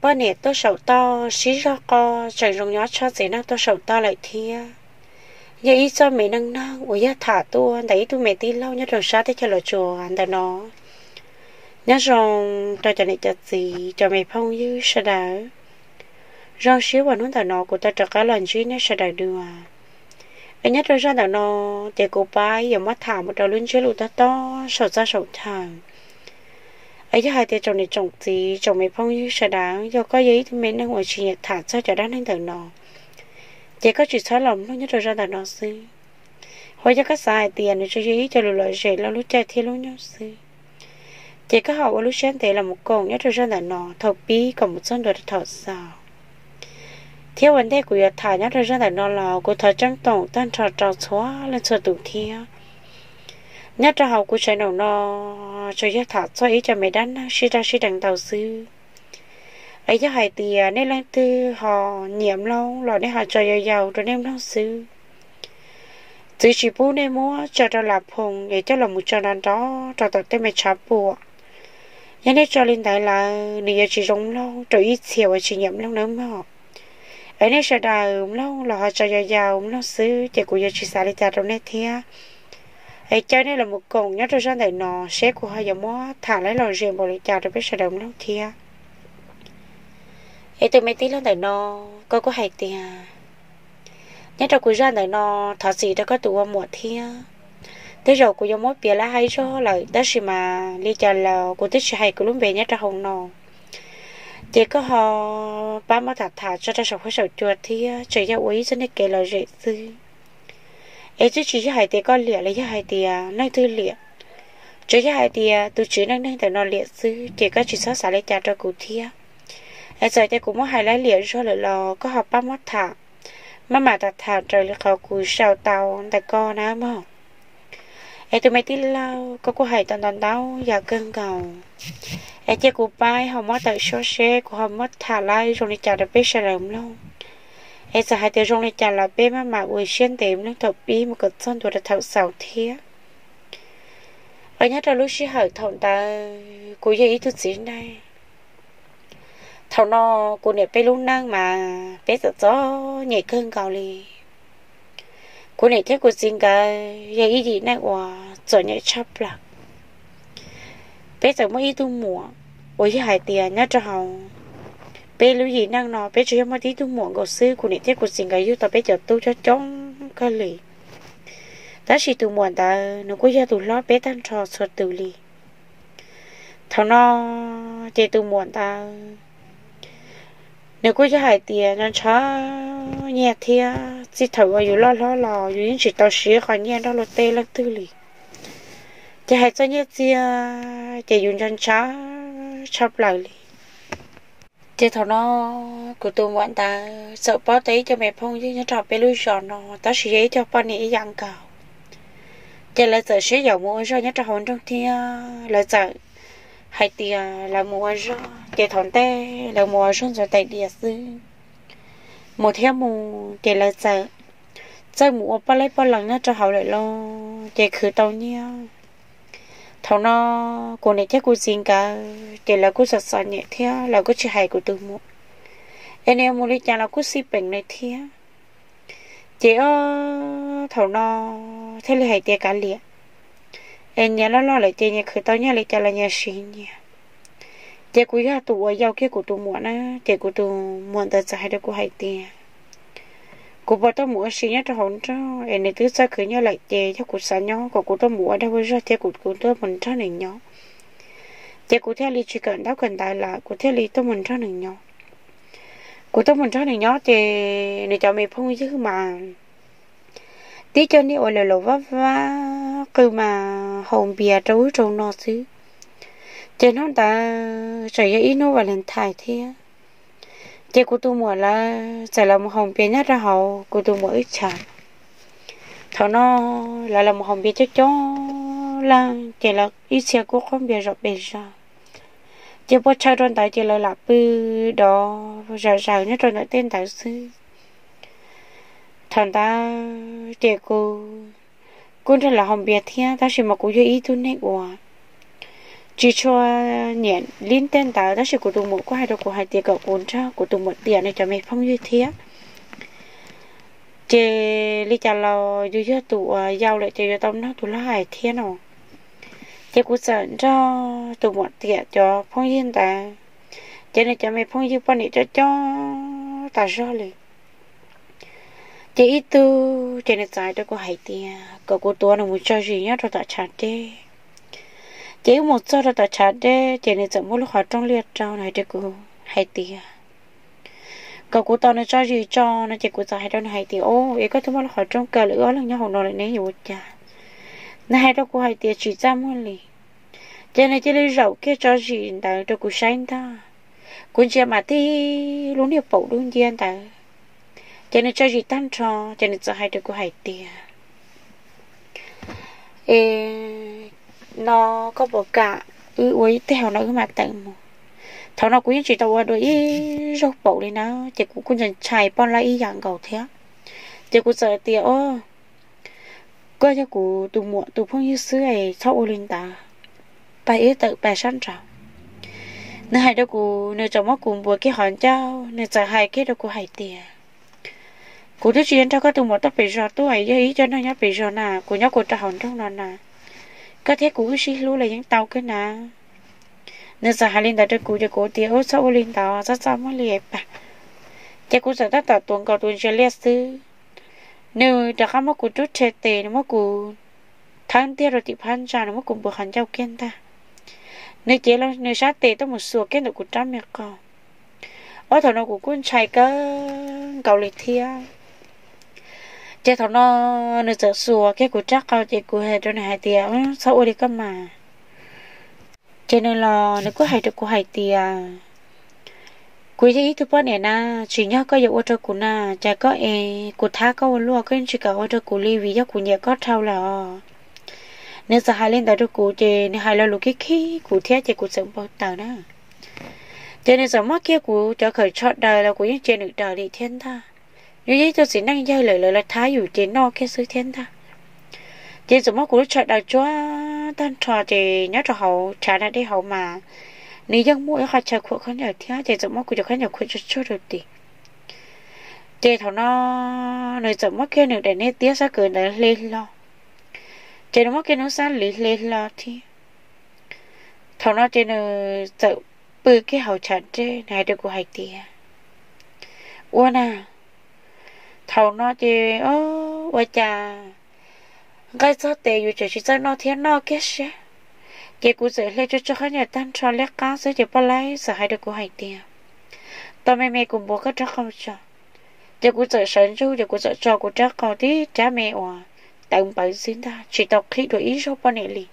Poj niam tuaj saum toj sib zog qo, tseem zoo nyob tshaj txiv neej tuaj saum toj lawm thiab. Yog ib txoj me neej neeg uas yog tham tuaj ntawm ib tug me tij laug nyob rau sab teb chaws Los Tsuas ntawm no. Nyob zoo rau cov niam cov txiv cov me phooj ywg sawv daws. Zoo siab uas hnub ntawm no kuv tau rov qab los ntsib nej sawv daws dua. Es nyob rau zaj ntawm no, ces kuv pab yuav muab tham mus rau lub ntsiab lus tob tob saum txaj saum chaw. Es yog hais tias tsoom niam tsoom txiv tsoom me phooj ywg sawv daws, yog koj yog ib tug me neeg uas tsis nyiam tham txog cov dab neeg ntawm no, ces koj tsis txhob los mloog nyob rau zaj ntawm no xwb. Ho yog koj xav hais tias nws tsuas yog ib co lus lom zem lo lub caij thiab lub nyoog xwb, ces koj ho ua lub siab ntev los mus koom nyob rau zaj ntawm no thaum pib kom mus txog ntua rau thaum xaus. Thiab ua ntej kuv yuav tham nyob rau zaj ntawm no los kuv thov ceeb toom tag nrho rau txhua leej txhua tus thiab. Nyob rau hauv kuv tshawv num no, tsuas yog tham txog ib co me dab neeg sib daj sib deev ntau xwb. Es yog hais tias nej leej twg ho nyiam mloog los nej ho tso yau yau rau nej mloog xwb. Txwv tsis pub nej muab tso rau lam phoom es coj los mus tso nrov nrov rau tom tej me tshav puam. Yog nej tso li ntawd lawm nws yuav tsis zoo mloog rau ib txhia uas tsis nyiam mloog nawb mog. Es nej sawv daws mloog los ho tso yau yau mloog xwb ces kuv yuav tsis xav li cas rau nej thiab. Es caw nej los mus koom nyob rau zaj ntawm no seb kuv ho yuav muab tham lom zem npaum li cas rau peb sawv daws mloog thiab. Es tus me tij laug ntawm no, koj kuj hais tias nyob rau kuv zaj ntawm no, thov txim rau koj tus ua muam thiab. Tej zaum kuv yuav muab piav lab haib zog lawm tab sis mas li cas los kuv twb tsis hais kuv lub npe nyob rau hauv no. Ces koj ho pab muab tham tham tso rau saum huab saum cua thiab tseem yog ua ib txoj kev lom zem xwb. Es twb tsis yog hais tias koj liam los yog hais tias leej twg liam, tsuas yog hais tias tus tswv neej neeg ntawm no liam xwb ces koj tsis txhob xav li cas rau kuv thiab. Es txawm tias kuv muab hais lab liam zog lawm los koj ho pab muab tham, maj mam tham tham raws li qhov kuv sau tau ntawm koj na mog. Es tus me tij laug, koj kuj hais tau ntau ntau yam kawg nkaus. Es cia kuv pab ho muab tawm suab seb kuv ho muab tham lab zoo li cas rau peb sawv daws mloog. Es txawm hais tias zoo li cas los peb maj mam ua siab ntev mloog thaum pib mus kom txog ntua rau thaum xaus thiab. Es nyob rau lub sij hawm thaum ntawd kuv yog ib tug txiv neej. Thaum no kuv niam peb lub neej mas peb txom txom nyem kawg nkaus li. Kuv niam thiab kuv txiv nkawd yog ib yim neeg uas txom nyem tshaj plaws. Peb txawm muaj ib tug muam uas yog hais tias nyob rau hauv peb lub yim neej no peb tsuas yog muaj tib tug muam nkaus xwb, kuv niam thiab kuv txiv nkawd yug tau peb cov tub coob coob kawg li. Tab sis tus muam ntawd nws kuj yog tus hlob peb tag nrho txhua tus li. Thaum no ces tus muam ntawd nws kuj yog hais tias ntshaw ntshaw nyiaj thiab, txij thaum uas yus loj hlob los yus yeej tsis tau siv qhov nyiaj nrog luag tej leej twg li. Ces hais txog nyiaj txiag ces yus ntshaw ntshaw tshaj plaws li. Ces thaum no kuv tus muam ntawd txawm paub tau ib co me phooj ywg nyob rau peb lub zos no tab sis yog ib co poj niam ib yam nkaus. Ces lawv txawm sib yaum mus ua zog nyob rau hauv nroog thiab lawv txawm hais tias lawv mus ua zog, ces thaum ntej lawv mus ua zog ntxuav tais diav xwb. Mus thiab mus ces lawv txawm txawj mus ua poj lab poj lees nyob rau hauv lawm los ces khwv tau nyiaj. Thaum no kuv niam thiab kuv txiv nkawd ces lawv kuj txom txom nyem thiab lawv kuj tsis hais kuv tus muam, es nws mus li cas los kuj xij peem nws thiab. Ces o, thaum no thiaj li hais tias kav liam, es nyias loj loj lawm ces nyias khwv tau nyiaj li cas los nyias siv nyias. Ces kuv yog tus uas yau kiag kuv tus muam na, ces kuv tus muam ntawd txawm hais rau kuv hais tias kuv puas tuaj mus ua si nyob rau hauv nroog, es nws twb txawj khwv nyiaj lawm ces yog kuv xav nyob kom kuv tuaj mus ua dag ua zog thiab kuv kuv tuaj mus nrog nws nyob. Ces kuv thiaj li tsis kawm ntaub kawm ntawv lawm, kuv thiaj li tuaj mus nrog nws nyob. Kuv tuaj mus nrog nws nyob ces nws cov me phooj ywg mas tib co niag uas laus laus vaj vab qw mas haus npias rau ub rau no xwb. Ces hnub ntawd tseem yog ib hnub Valentine thiab, ces kuv tus muam lawv txawm los mus haus npias nyob rau hauv kuv tus muam wb chav. Thaum no lawv los mus haus npias coob coob leej ces lawv ib txhia kuj qaub npias zom pes zog. Ces puas tshaw rau ntawd ces lawv lam pw dov zom zaws nyob rau ntawm tej ntawd xwb. Thaum ntawd ces kuv kuj nrog lawv haus npias thiab tab sis mas kuv yog ib tug neeg uas tsis tshua nyiam li tej ntawd, tab sis kuv tus muam kuj hais rau kuv hais tias kom kuv nrog kuv tus muam tiam nws cov me phooj ywg thiab, ces li cas los yus yog tus uas yau lawm ces yuav tau nrog tus hlob hais thiab no. Ces kuv txawm nrog tus muam tiam cov phooj ywg ntawd, ces nws cov me phooj ywg poj niam coob coob tas zog li. Ces ib tug ces nws txawm hais rau kuv hais tias kom kuv tuav nws mus tso zis nyob rau tom tshav dej. Ces wb mus txog rau tom tshav dej ces nws txawm muab lub qhov rooj liaj rau, nws hais rau kuv hais tias kom kuv tos nws tso zis tso no. Ces kuv txawm hais rau nws hais tias, Au, es koj twb muab lub qhov rooj kaw lawm, wb ob leeg nyob hauv no lawm ne yuav ua cas? Nws hais rau kuv hais tias, Tsis txaj muag li. Ces nws cia li zaum kiag tso zis ntawd rau kuv saib ntag. Kuv ntsia mas tib lub niag paum dub nciab ntawd. Ces nws tso zis tag nrho, ces nws txawm hais rau kuv hais tias, Es no koj puas kam wb ua ib teg hauv no wb mam tawm mus? Thaum no kuv yeej tsis tau ua dua ib zaug paum li na, ces kuv kuj ntshai poj laib ib yam nkaus thiab. Ces kuv txawm tias, Au, koj yog kuv tus muam tus phooj ywg xwb es txhob ua li ntawd, pab wb tawm pab sab nraud. Nws hais rau kuv, nws txawm muab kuv npuav kiag qhov ncauj, nws txawm hais kiag rau kuv hais tias, Kuv twb tsis yog nrog koj tus muam tuaj pem zos tuaj, yog ib co neeg nyob pem zos na, kuv nyob kuv rau hauv nroog no na, koj thiab kuv wb sib hlub los yeej tau kawg na. Nws txawm hais li ntawd rau kuv ces kuv tias, Ub, txhob ua li ntawd, txhob txaj muag li pab. Ces kuv txawm tab tom tuav nkaus tus ntsia liaj xwb, nws rov qab muab kuv rub rhe tes, nws muab kuv thawb ntiag rau tim phab ntsa, nws muab kuv npuav qhov ncauj kiag ntag. Nws cev nws sab tes tuaj mus xuas kiag ntawm kuv rab me qau. Ob, thaum no kuv kuj ntshai kawg nkaus li thiab. Ces thaum no nws txawm xuas kiag kuv rab qau ces kuv hais rau nws hais tias, Txhob ua li koj mas. Ces nws los nws kuj hais rau kuv hais tias, Kuv yog ib tug poj niam na, tsim nyog koj yuav ua rau kuv na, cas koj es kuv thab koj ua luaj, koj yeej tsis kam ua rau kuv li vim yog kuv nyiam koj dhau lawm os. Nws txawm hais li ntawd rau kuv ces nws hais lo lus khib khib kuv thiab ces kuv txawm npau taws na. Ces nws txawm muab kiag kuv cov khawm tsho daws los kuv yeej cia nws daws li thiab ntag. Yus yog ib tug txiv neej yawg lawm, lawv los thab yus ces noj kiag xwb thiab ntag. Ces txawm muab kuv lub tsho daws tsuag tag nrho ces nyob rau hauv tshav na dej hauv mas nws yeej muaj ib qho chaw khuam khaub ncaws thiab, ces txawm muab kuv cov khaub ncaws khuam tsuag tsuag rau tim. Ces thaum no nws txawm muab kiag nws daim niag tiab xab kaws ntawd hle hlo, ces nws muab kiag hnub xab liv hle hlo thiab. Thaum no ces nws txawm pw kiag hauv tshav dej, nws hais rau kuv hais tias, Ua na. Thaum no ces, o, ua cas nqaij txog tes yus tseem tsis txawj noj thiab, noj kiag siab. Ces kuv txawm hle tsuag tsuag khaub ncaws tag nrho liab qab xwb ces poj laib txawm hais rau kuv hais tias, Tos me me kuv npuav koj rab qau tso. Ces kuv txawm sawv ntsug ces kuv txawm tso kuv rab qau tib rab me uas tawv npawv xwb ntag, tsis tau qhib dua ib zaug poj niam li.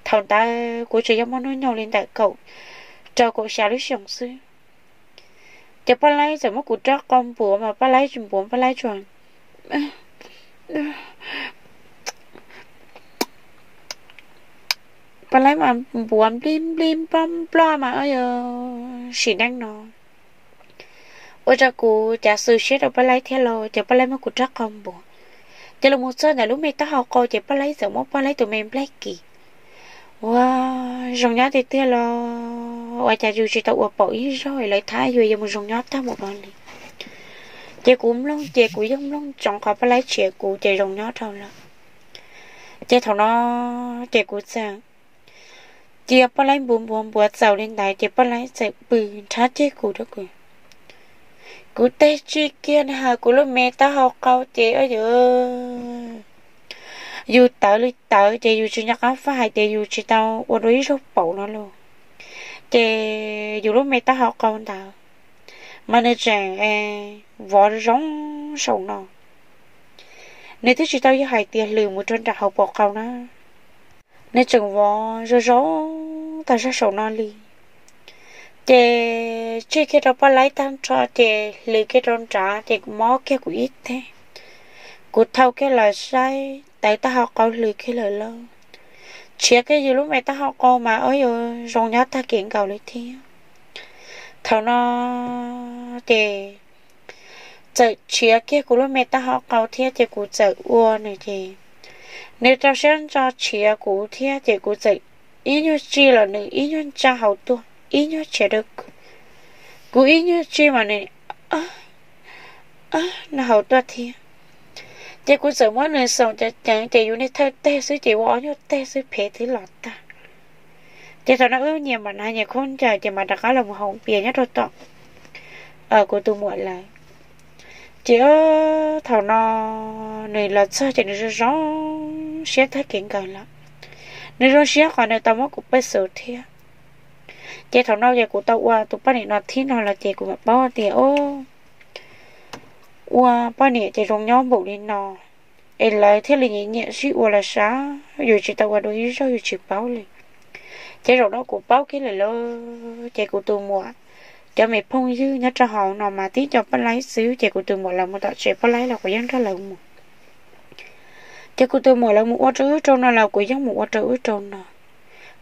Thaum ntawd kuv tseem yog muaj hnub nyoog li ntawm kaum, rau kaum xya lub xyoos xwb. Ces poj laib txawm muab kuv rab qau npuav mas poj laib tsis npuav, poj laib tsuas, poj laib mas npuav nplij nplij nploj nploj mas, o, yog sim neej no ua rau kuv cav xwm siab rau poj laib thiab los ces poj laib muab kuv rab qau npuav. Ces los mus txog ntawm lub me taub hau qau ces poj laib txawm muab poj laib tus me nplaig kis. Ua zoo nyob tiag tiag los ua cas yus tsis tau ua paum ib zaug lawv thab yus yuav mus zoo nyob tag mus no li. Ces kuv mloog ces kuv yeej mloog tsoov qhov poj laib tshiav kuv ces zoo nyob dhau lawm. Ces thaum no ces kuv txawm cia poj laib npuav npuav npuav txaus li ntawd ces poj laib txawm pw nrhab ceg kuv rau kuv. Kuv teg tsij kiag na has kuv lub me taub hau qau ces, o, yus tawv li tawv ces yus tsis nco qab faj hais tias yus tsis tau ua dua ib zaug paum no los. Ces yus lub me taub hau qau ntawd mas nws tseem vov zoo saum no. Nws twb tsis tau yog hais tias lwm mus rau nram hauv paus qau na, nws tseem vov zoo zoo tag zog saum no li. Ces tsij kiag rau poj laib tag nrho ces lwm kiag rau nrad ces mob kiag kuv ib teg. Kuv thau kiag los saib tawv taub hau qau lwm kiag lawm lauj. Tshiav kiag yus lub me taub hau qau mas, o, yus zoo nyob tag kev nkaus li thiab. Thaum no ces txawm tshiav kiag kuv lub me taub hau qau thiab ces kuv txawm ua nws ces nws rau siab ntso tshiav kuv thiab ces kuv txawm ib nyuag tsi los nws ib nyuag ntsa hauv tuaj, ib nyuag tshiav rau kuv, kuv ib nyuag tsi mas nws noj hauv tuaj thiab. Ces kuv txawm muab nws xoom ceev ceev ces yus niag thawj teg xwb ces ua ob nyuag teg xwb phev twb los tag. Ces thaum no wb nyias mam na nyias khaub ncaws ces mam rov qab los mus haus pias nyob rau tom kuv tus muam lawv. Ces thaum no nws los txog ces nws zoo zoo siab tag kev nkaus lawm. Nws zoo siab qhov nws tau muab kuv pawj xus thiab. Ces thaum no ces kuv tau ua tus poj niam no thib no los ces kuv mam paub tias ua poj niam ces zoo nyob npaum li no, es lawv thiaj li nyiam nyiam sib ua los sav, yus tsis tau ua dua ib zaug yus tsis paub li. Ces zaum no kuv paub kiag lawm lauj, ces kuv tus muam cov me phooj ywg nyob rau hauv no mas tib co poj laib xwb, ces kuv tus muam lawv mus tom tsev poj laib los kuv yeej nrog lawv mus. Ces kuv tus muam lawv mus ua rau ub rau no los kuv yeej mus ua rau ub rau no.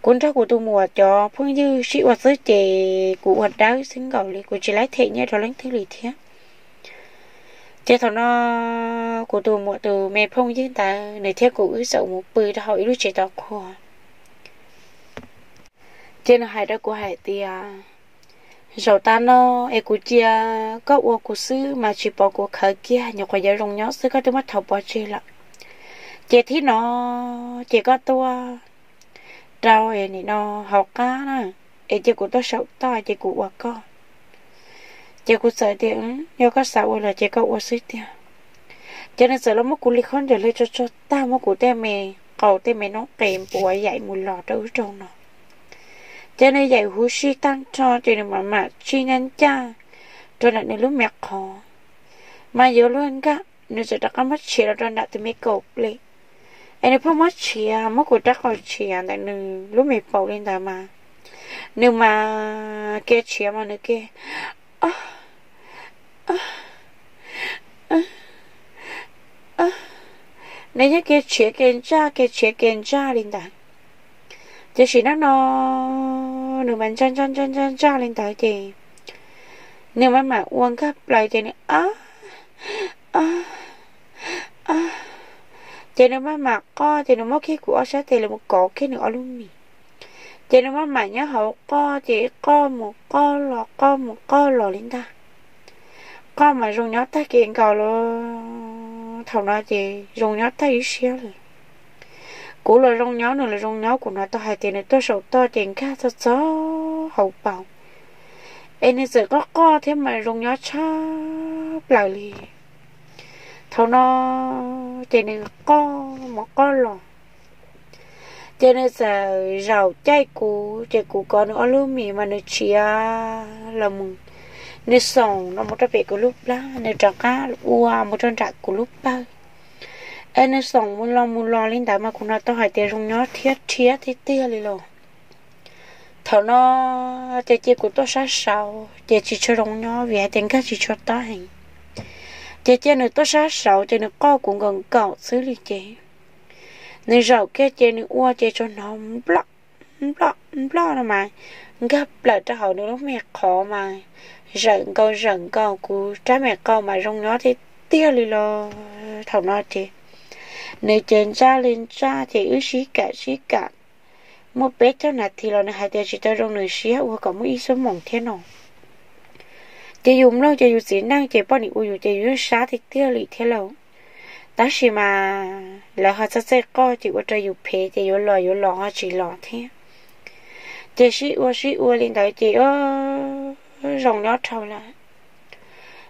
Kuv nrog kuv tus muam cov phooj ywg sib ua xwb ces kuv ua dawb xwb nkaus li, kuv tsis laib them nyiaj rau leej twg li thiab. Ces thaum no kuv tus muam tus me phooj ywg ntawd nws thiab kuv wb txawm mus pw rau hauv ib lub tsev tov qhua. Ces nws hais rau kuv hais tias, zaum tas no es kuv cia koj ua kuv xwb mas tsis pov kuv khawv kiag, nyuam qhuav yuav zoo nyob xwb koj twb muab thau pov tseg lawm. Ces thib no ces koj tuaj rau nim no hauv qab na, es cia kuv tuaj saum toj ces kuv ua koj. Ces kuv txawm tias, yog koj xav ua los ces koj ua xwb tiag. Ces nws txawm los muab kuv li khaub ncaws hle tso tso tag, muab kuv tej me qau tej me noob qes npuav yaim mus los rau ub rau no. Ces nws yaim huv si tag nrho ces nws mam mam tsij ncaj ncaj rau ntawm nws lub me qhov, mas yuav luag nkag nws txawm rov qab muab tshiav los rau nram tus me kaum ples. Es nws pheej muab tshiav, muab kuv rab qau tshiav ntawm nws lub me paum li ntawd mas, nws mas ke tshiav mas nws ke, nws yeej ke tshiav ke ntsaj ke tshiav ke ntsaj li ntawd. Tiam sis nim no nws mas ntsaj ntsaj ntsaj ntsaj ntsaj li ntawd ces nws maj mam ua nkag plaws ces nws, ces nws maj mam qoj ces nws muab kiag kuv ob sab tes los mus kov kiag nws ob lub mis. Ces nws maj mam nyob hauv qoj ces qoj mus qoj los qoj mus qoj los li ntag. Qoj mas zoo nyob tag kev nkaus los, thaum no ces zoo nyob tag ib siab li. Kuv los zoo nyob nws los zoo nyob, kuv hnov tau hais tias nws tuaj saum toj ces nkag txog txog hauv paus, es nws txawm qoj qoj thiab mas zoo nyob tshaj plaws li. Thaum no ces nws qoj mus qoj los, ces nws txawm zaum caij kuv ces kuv kov nws ob lub mis mas nws tshiav los mus, nws xoom no mus rau pem kuv lub plab, nws rov qab ua mus rau nram kuv lub pawg, es nws xoom mus los mus los li ntawd mas kuv hnov tau hais tias zoo nyob thiab rhiab tiag tiag li los. Thaum no ces cia kuv tuaj sab saud ces tsis tshua zoo nyob vim hais tias nkag tsis tshua tob heev. Ces cia nws tuaj sab saud ces nws qoj kuv nkaum nkaum xwb li ces nws zaum kiag ces nws ua ces tsuas hnov nploj nploj nploj no mas nkag plaws rau hauv nws lub me qhov mas zawm nkaus zawm nkaus kuv rab me qau mas zoo nyob tiag tiag li los. Thaum no ces nws ces ntsaj li ntsaj ces wb sib kam sib kam muaj peb caug nas this los nws hais tias tsis tau zoo nws siab ua kom muaj ib xuab moos thiab no. Ces yus mloog ces yus txiv neej ces poj niam ua yus ces yus yeej sab tiag tiag li thiab lauj. Tab sis mas lawv ho txhaj txhaj qoj ces ua rau yus phem ces yuav los yuav los ho tsis los thiab. Ces sib ua sib ua li ntawd ces zoo nyob dhau lawm.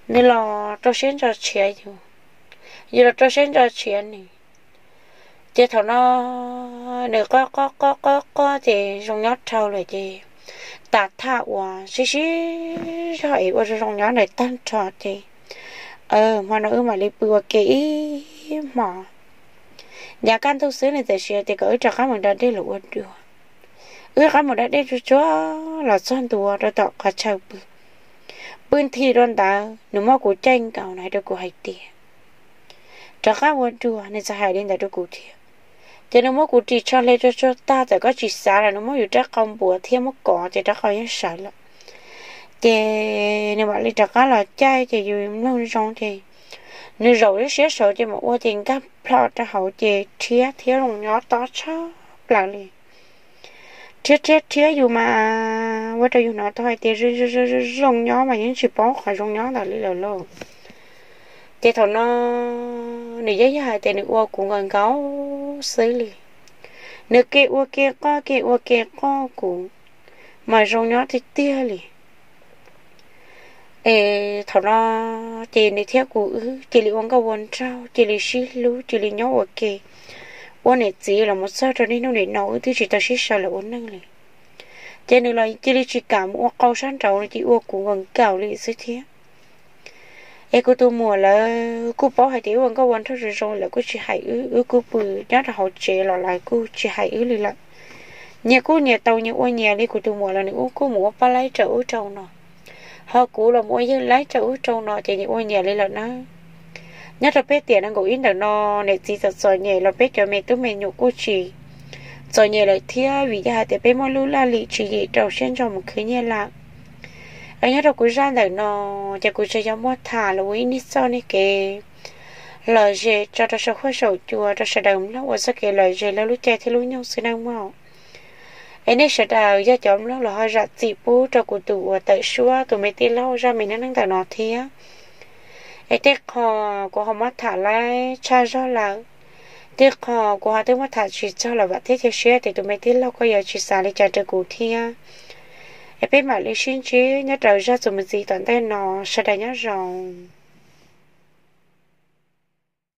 Nws los rau siab ntso tshiav yus, yus los rau siab ntso tshiav nws. Ces thaum no nws qoj qoj qoj qoj qoj ces zoo nyob dhau lawm ces tas thaj uas sib sib zog es ua zoo zoo nyob ntawd tag nrho ces hmo no wb mam li pw ua ke ib hmos. Yav kaj ntug xwb nws txawm hais tias kom wb rov qab mus da dej los ua dua. Wb rov qab mus da dej tsuag tsuag los txog ntua rau tom qhov chaw pw. Pw nthi rau ntawd nws muab kuv caij nkaus nws hais rau kuv hais tias, rov qab ua dua, nws txawm hais li ntawd rau kuv thiab. Ces nws muab kuv ris tsho hle tsuag tsuag tag, txawm koj tsis xav los nws muab yus rab qau npuav thiab muab kov ces rab qau yeej sawv lawm. Ces nws mam li rov qab los caij ces yus mloog zoo ces nws zaum lub siab saud ces mam ua ces nkag plho rau hauv ces rhiab thiab zoo nyob tob tshaj plaws li. rhiab rhiab rhiab yus mas ua rau yus hnov tau hais tias zoo zoo zoo nyob mas yeej tsis paub qhov zoo nyob ntawd li lawm lauj. Ces thaum no nws yeej yog hais tias nws ua kuv nkaus nkaus xwb li. Nws ke ua ke qoj ke ua ke qoj kuv mas zoo nyob tiag tiag li. Es thaum no ces nws thiab kuv wb cia li ua nkauj ua nraug, cia li sib hlub, cia li nyob ua ke. Ua niam txiv los mus txog rau niaj hnub nim no wb twb tsis tau sib sau lawm ua neej li. Ces nws los cia li tsis kam mus ua qau sab nraud, nws cia ua kuv nkaus nkaus li xwb thiab. Es kuv tus muam lawv kuj paub hais tias wb ua nkauj ua nraug zoo zoo lawv kuj tsis hais wb, wb kuj pw nyob rau hauv tsev los lawv kuj tsis hais wb li lawm. Nyias kuj nyias tau nyias ua nyias li, kuv tus muam los nws kuj mus ua pab laib rau ub rau no, ho kuv los mus ua yawg laib rau ub rau no ces nyias ua nyias li lawm na. Nyob rau peb tiam nees nkaum ib ntawm no, niam txiv txom txom nyem los peb cov me tub me nyuam kuj tsis txom nyem lawm thiab, vim yog hais tias peb muaj lub laj lim tswv yim rau siab ntso mus khwv nyiaj lawm. Es nyob rau kuv zaj ntawm no, ces kuv tsuas yog muab tham los ua ib niag txoj niag kev lom zem tso rau saum huab saum cua rau sawv daws mloog ua txoj kev lom zem lawv lub caij thiab lub nyoog xwb nawb mog. Es nej sawv daws yog cov mloog los ho zam txim pub rau kuv tus uas tawm suab tus me tij laug zaj me neej neeg ntawm no thiab. Es tej qho kuv ho muab tham laib tshaj zog lawm, tej qho kuv ho twb muab tham tsis txog los vam thiab cia siab tias tus me tij laug koj yuav tsis xav li cas rau kuv thiab. Es peb mam li sib ntsib nyob rau zaj txuas mus ntxiv tom ntej no, sawv daws nyob zoo.